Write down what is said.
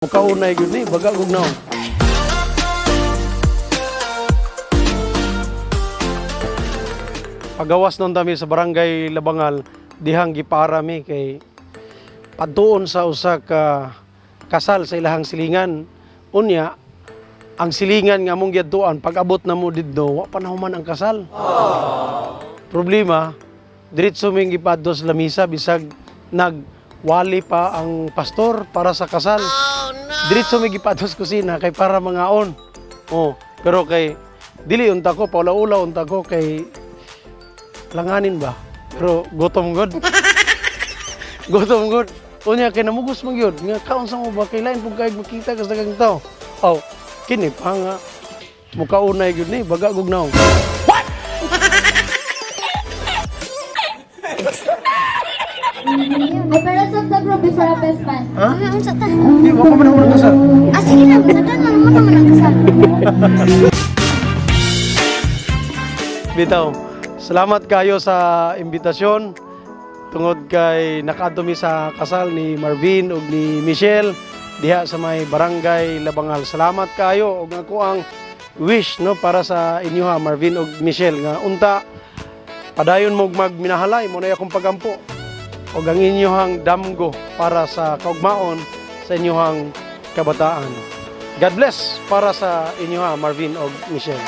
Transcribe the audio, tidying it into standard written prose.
Mukaunay gyud ni, baga gug naong. Pagawas nun mi sa Barangay Labangal, dihang gipara mi kay padtuon sa usa ka kasal sa ilahang silingan. Unya, ang silingan nga among giadtuan, pag-abot na mo didto, wa pa nahuman ang kasal. Problema, diretso ming gipadto sa lamisa bisag nagwali pa ang pastor para sa kasal. Diretso mi gipadto sa kusina kay para mangaon. Oh, pero kay dili unta ko paula-ula unta ko kay langanin ba. Pero gutom gud. Gutom gud. Unya kay namugos man gyud nga kaon sa mo ba kay lain pud kay makita kas daghang tao. Oh, kini pa nga mukaunay gyud ni, baga gug naong. I parents of the group before a best man. Ha? Ay, unsa ta? Di wa pa man ako kasal. Ah, sige na, sa na naman naman ang kasal. Bitaw. Salamat kayo sa imbitasyon tungod kay nakaadto mi sa kasal ni Marvin ug ni Michelle diha sa may Barangay Labangal. Salamat kayo ug ako ang wish, no, para sa inyo ha, Marvin ug Michelle, nga unta padayon mo magminahalay mo na akong pagampo ug ang inyohang damgo para sa kaugmaon sa inyohang kabataan. God bless para sa inyo ha, Marvin ug Michelle.